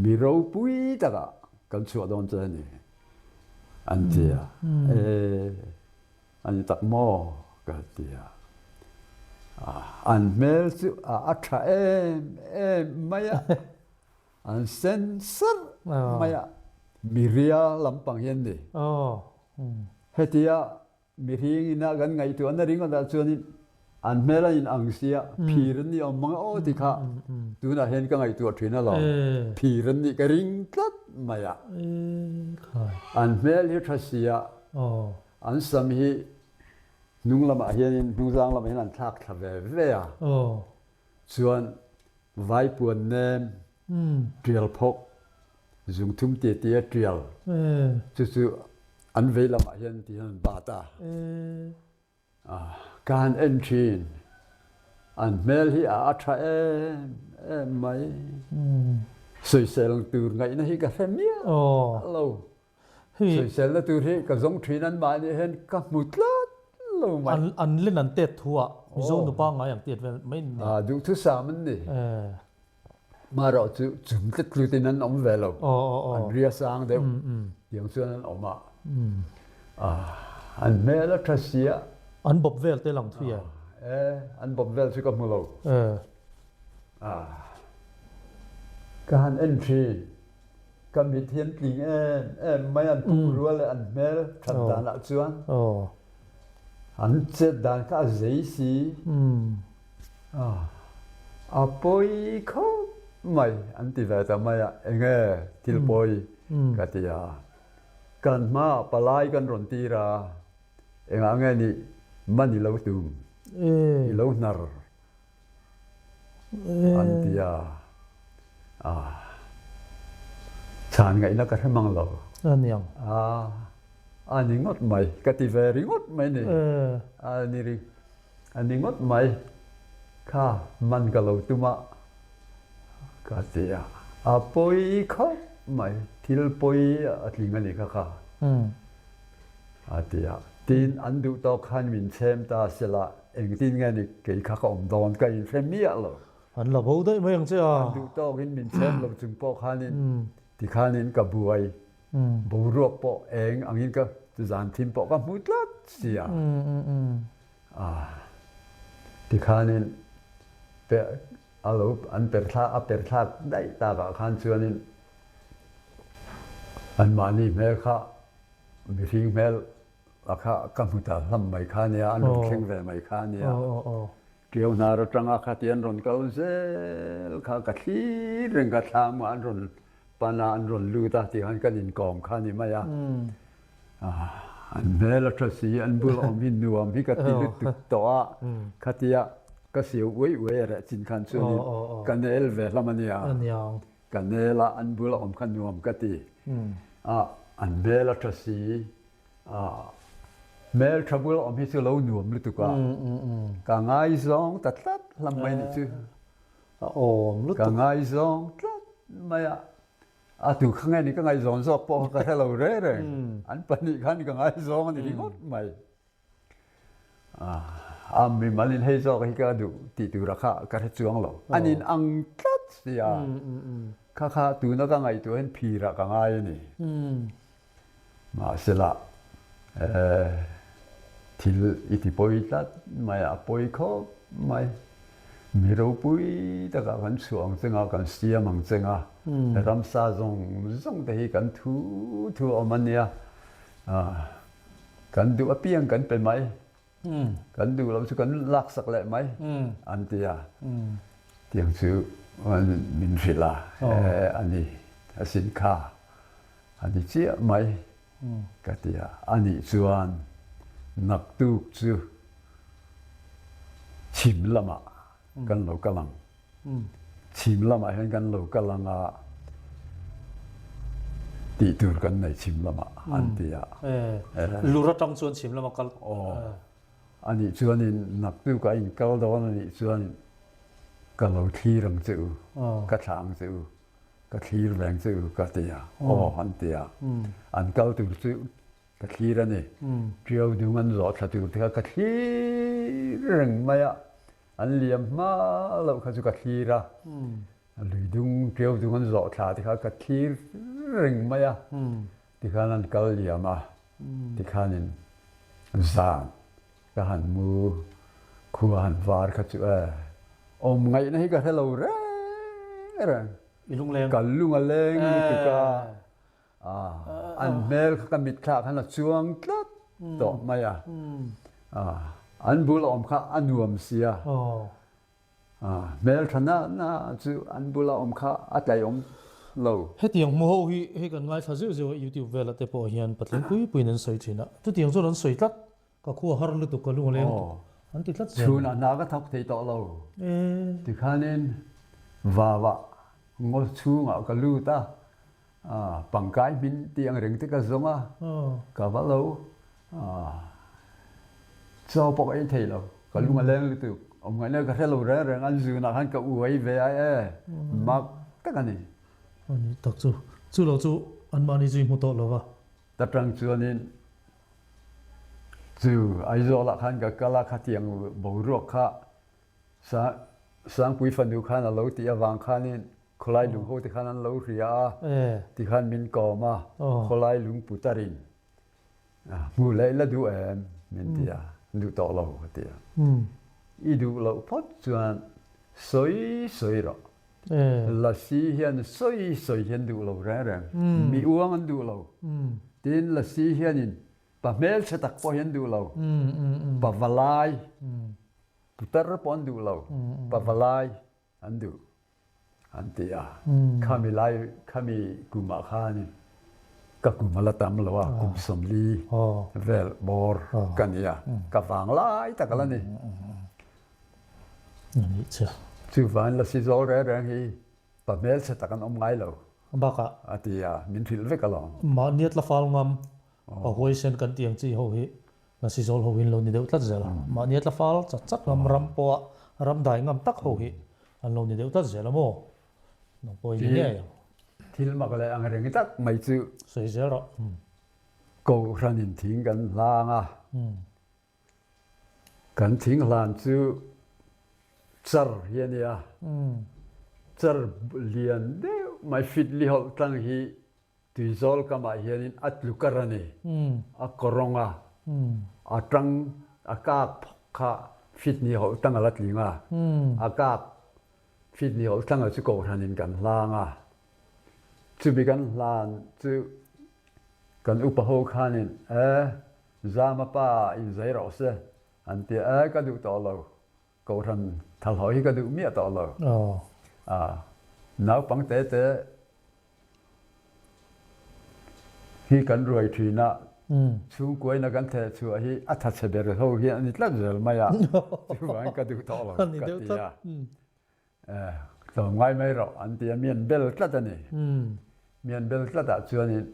mi ropui takah kan chhuah dawn che a ni, an ti a. E, a ni tak maw? ka ti a. An hmel chu a tha em em mai a, an sen sarh mai a, mi ria lampang hi an ni. Hetia Mihring ina kan ngaihtuahna ringawtah chuanin an hmel a inang sia, phir an nih awm mang aw ti kha tunah hian ka ngaihtuah thin alawm. Phir an nih ka ring tlat mai a. An hmel hi tha sia, an sam hi hnung lamah hianin hnungzang lamah hian an thlak thla ve ve a. Chuan vaipuan nem tial phawk Zungthum te te a ṭial. Cucu an vei lamah hian ti hian an bat a. Ka han en ṭhin. An hmel hi a ṭha em em mai. Sawisel tur ngaihna hi ka hre miah lo. Sawiselna tur hi ka zawng ṭhin anmahni hian ka hmu tlat lo mai. An len an tet thu ah Mizo nupa ngai ang tet vel mai an ni. Duhthusam an ni. Marawh chu chung tlet tlut in an awm ve lo. An ria sang deuh tiang chuan an awm a. An hmel a ṭha si a. An bawp vel te lang thui em? An bawp vel chu ka hmu lo. Ka han en ṭhin. Ka mit hi an tling em em mai an pumrua leh an hmel that dan ah chuan an chet dan kha a zei si. A pawi khawp mai an ti ve ta mai a, enge thil pawi ka ti a. Kan hmaah palai kan rawn tir a, engah nge nih man i lo tum, i lo hnar An ti a, chhan ngaihna ka hre mang lo. A niang. A, a ni ngawt mai, ka ti ve ringawt mai ni. A ni ri, a ni ngawt mai. Kha, man ka lo tum a, ka ti a. A pawi khawp mai, thil pawi a tling a ni kha kha. A ti a. Tin, an duh tawk khan min chhem ta sela, engtin nge ni kei kha ka awm dawn ka inhre miah lo. An la bo daih mai ang che a. An duh tawkin min chhem lo chung pawh khanin tikhanin ka buai. Boruak pawh eng angin ka zan thim pawh ka hmu tlat si a. Tikhanin a lo an per thlak a per thlak daih takah khan chuanin anmahni hmel kha Mihring hmel a kha ka hmu ta hlam mai kha nia, an rawn thleng ve mai kha nia. Ṭiau hnar aṭanga khati an rawn kal zel kha ka thlir reng ka thlam a, an rawn pan a, an rawn lut a tih khan kan inkawm kha ni mai a. An hmel a ṭha si, an bul awm hi nuam hi ka ti lutuk tawh a, khatia ka siau uai uai a reh chin khan chuanin ka nel ve hlam a nia. Ka nel a, an bul a awm kha nuam ka ti. A, an hmel a tha si. A, hmel tha bul a awm hi chu lo nuam lutuk a. Ka ngaizawng ta tlat hlam mai nih chu. A awm lutuk. Ka ngaizawng tlat mai a. A tu kha nge ni ka ngaihzawn zawk pawh kha ka hre lo reng reng. An pahnih khan ka ngaizawng a ni ringawt mai. A mimal in hei zawk hi ka duh tih tura kha ka hre chuang lo. An in ang tlat sia. Kha kha tuna ka ngaihtuah hian phirah ka ngai a ni. Mahsela thil i ti pawi tlat mai a, a pawi khawp mai. Mi ropui takah kan chhuah ang cheng a, kan siam ang cheng a, ramsa zawng zawng te hi kan thu thu a awm a nia. Kan duh apiang kan pe mai. Kan duh lo chu kan laksak leh mai an ti a. Tiang chu min hrilh a, a ni a sin kha a ni chiah mai ka ti a. Anih chuan naktuk chu chhim lamah kan lo kal ang. Chhim lamah hian kan lo kal ang a, tih tur kan nei chhim lamah an ti a. Lur atang chuan chhim lama kal. Aw. Anih chuanin naktuk a in kal dawn anih chuan ka lo thlir ang che u, ka thlah ang che u, ka thlir veng che u ka ti a. Aw an ti a. An kal tur chu. Ka thlir a ni. Ṭiau dung an zawh thla tur te kha ka thlir reng mai a, an liam hma loh kha chu ka thlir a. Lui dung ṭiau dung an zawh thla te kha ka thlir reng mai a, tikhan an kal liam a, tikhanin zan ka han mu khua han var kha chu e, awm ngaihna hi ka hre lo reng reng. I lungleng. Ka lung a leng lutuk a. An hmel kha ka mitthla khan a chuang tlat tawh mai a. An bul a awm kha a nuam sia. Hmel tha na na chu an bula awm kha a tlaiawm lo. Hetiang hmu ho hi hei kan ngaithla zeuh zeuh a YouTube velah te pawh hian patling pui puiin an sawi thin a. Chutiang chuan an sawi tlat. Ka khua har lutuk ka lung a leng lutuk an ti tlat zel. Chhunah hna ka thawk thei tawh lo. Tikhanin vava ngaw chhungah ka lut a. Pangkai hmin tih ang reng te ka zawng a, ka va lo chaw pawh ka ei thei lo, ka lung a leng lutuk, awm ngaihna ka hre lo reng reng, an zunah khan ka uai ve a e, mak tak a ni. A ni tak chu, chu lo chu anmahni chu i hmu tawh lo va. Ta tang chuanin chu Aizawlah khan ka kal a, khatiang boruak kha Sangpui fanu khan a lo tih avang khanin khawlai lung ho te khan an lo hria a, tikhan min kawm a, khawlai lung putarin hmu leh la duh em min ti a, duh tawh lo ka ti a. I duh loh phawt chuan sawi sawi rawh. Lasi hian sawi sawi hi an duh lo reng reng, mi uang an duh lo. Tin lasi hianin pa hmelchhe tak pawh hi an duh lo, pa valai. Putar pawh an duh lo, pavalai an duh an ti a. Khami lai, khami kum ah khan ka kum a la tam lo a, kum 40 vel bawr ka ni a, ka vang lai tak a la ni. Chuvangin lasi zawl reng reng hi pa hmelchhe tak an awm ngai lo. Bakah. A ti a, min hrilh vek alawm. Mahni a tlafal ngam, pa huaisen kan tih ang chi ho hi Lasi zawl ho in lo ni deuh tlat zel a, mahni a tlafal chat chat ngam ram pawha ram dai ngam tak ho hi an lo ni deuh tlat zel a maw? Nang pawh i ni ngei ang. Thil mak leh ang reng tak mai chu. Sawi zel rawh. Kohhran in thing kan hlang a, kan thing hlan chu char hi a nia, char lian deuh mai fit li hawlh tlang hi Tuizawl kamah hianin a tlu kar a ni. A kawrawng a, a tang a kak phawk kha fitni hawlh tang a la tling a, a kak fitni hawlh tlang a chu kohhranin kan hlang a. Chumi kan hlan chu kan upa ho khanin, E, Zama pa inzai rawh se, an ti a, E, ka duh tawh lo, Kohhran thalhawi hi ka duh miah tawh lo. Naupang te te hi kan ruai thin a, chhungkuaina kan theh chhuah hi a thatchhe ber ho hi a ni tlat zel mai a, chuvangin ka duh tawh lo ka ti a. Tlawmngai mai rawh an ti a, mi an bel tlat a ni. Mi an bel tlat ah chuanin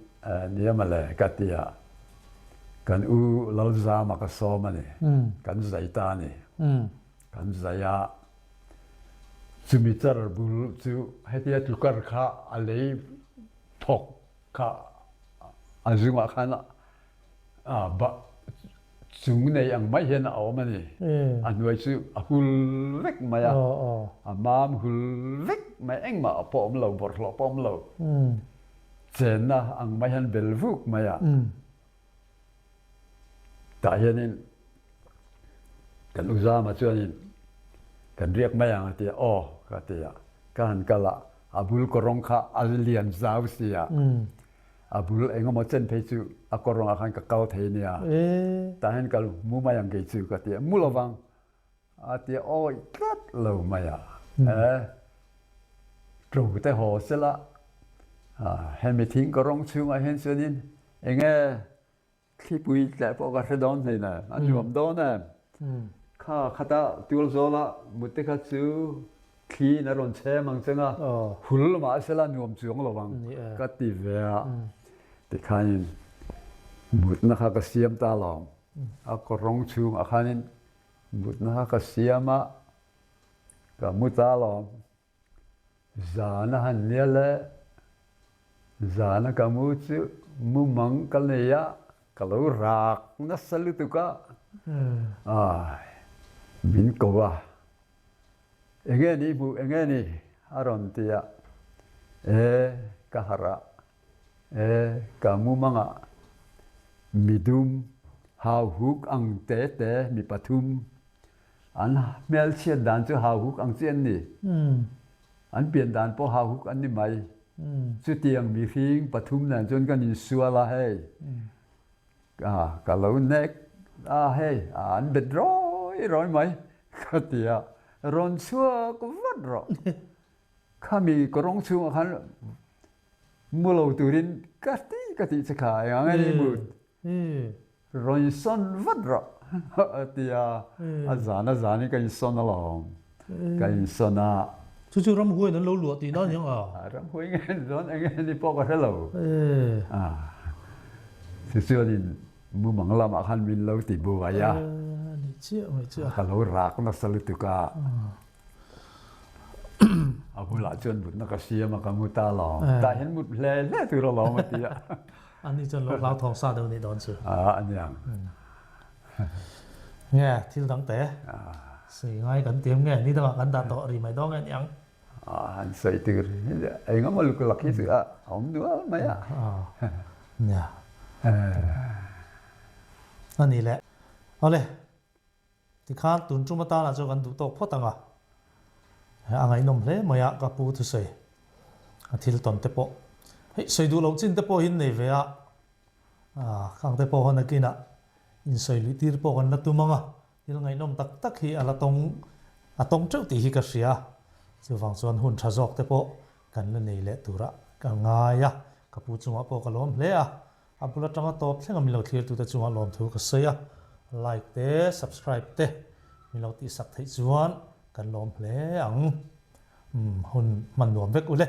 nia mawle ka ti a, kan u Lalzama ka sawm a ni, kan zai ta a ni. Kan zai a, chumi char bul chu hetia tlukar kha a lei phawk kha a zungah khan Chung nei ang mai hian a awm a ni. A hnuai chu a hul vek mai a, a mam hul vek mai, engmah pawh a awm lo, bawrhhlawh pawh a awm lo. Chenna ang mai hian bel vuk mai a. Tah hianin kan u Zama chuanin kan riak mai ang a ti a, aw ka ti a, ka han kal a, a bul kawrawng kha a lian zau si a. A bul engemaw chen phei chu a kawrawngah khan ka kal thei nia. Tah hian kal mu mai ang kei chu ka ti a, mu lovang a ti a, awih tlat lo mai a. E, ṭo te haw sela, hemi thing kawrawng chhungah hian chuanin enge Thlipui tleh pawh ka hre dawn hlein em, a nuam dawn em. Kha khata tual zawla mut te kha chu thli in a rawn chhem ang cheng a, hul mah sela nuam chuang lo ang ka ti ve a. Tikhanin mutna kha ka siam ta lawm. A kawrawng chhungah khanin mutna kha ka siam a, ka mu ta lawm. Zan a han nia le, zan a ka mu chu mumang ka nei a. Ka lo rak nasa lutuk a, ai min ko a, enge ni hmuh enge ni a rawn ti a, e ka harh a, e ka mumang ah midum hauhuk ang te te mi pathum an hmelchhiat dan chu hauhuk ang chi an ni, an pian dan pawh hauhuk an ni mai. Chutiang mihring pathum nen chuan kan insual a hei, ka lo nek a hei, an bet rawi rawi mai ka ti a, rawn chhuak vat rawh. Khami kawrawng chhungah khan mu lo turin ka ti ka tih che kha eng ang e ni mut. Rawn insawn vat rawh a ti a, a zan a zanin ka insawn alawm, ka insawn a. Chu chu ramhuaiin an lo luah tihna a ni ang a? Ramhuai nge an zawn eng nge ni pawh ka hre lo. Chu chuanin mumang lamah khan min lo ti buai a. Ni chiah mai chiah. Ka lo rak nasa lutuk a. A bulah chuan mutna ka siam a, ka mu ta alawm. Tah hian mut hle hle tur alawm a ti a. Ani chuan lo hlauthawng sa deuh nih dawn chu. A aniang. Nge thil dang te sawi ngai kan tiam nge ni dangah kan dah tawh ri mai dawn nge niang. Han sawi tur eng emaw luk lak hi chu a awm nual mai a. Nia. Ani le. Awle. Tikhan tun tum atana chuan kan duh tawk phawt ang a, a ngaihnawm hle mai a ka pu thusawi a thil tawn te pawh hei sawi duh loh chin te pawh hi an nei ve a, khang te pawh hawn akinah insawi luih tir pawh kan la tum ang a, thil ngaihnawm tak tak hi a la tawng a tawng teuh tih hi ka hria, chuvang chuan hun tha zawk te pawh kan la nei leh turah ka ngai a, ka pu chungah pawh ka lawm hle a. A bul atanga tawp thleng a min lo thlirtute chungah lawmthu ka sawi a, like te subscribe te min lo tihsak theih chuan kan lawm hle ang. Umm hun hman nuam vek ule.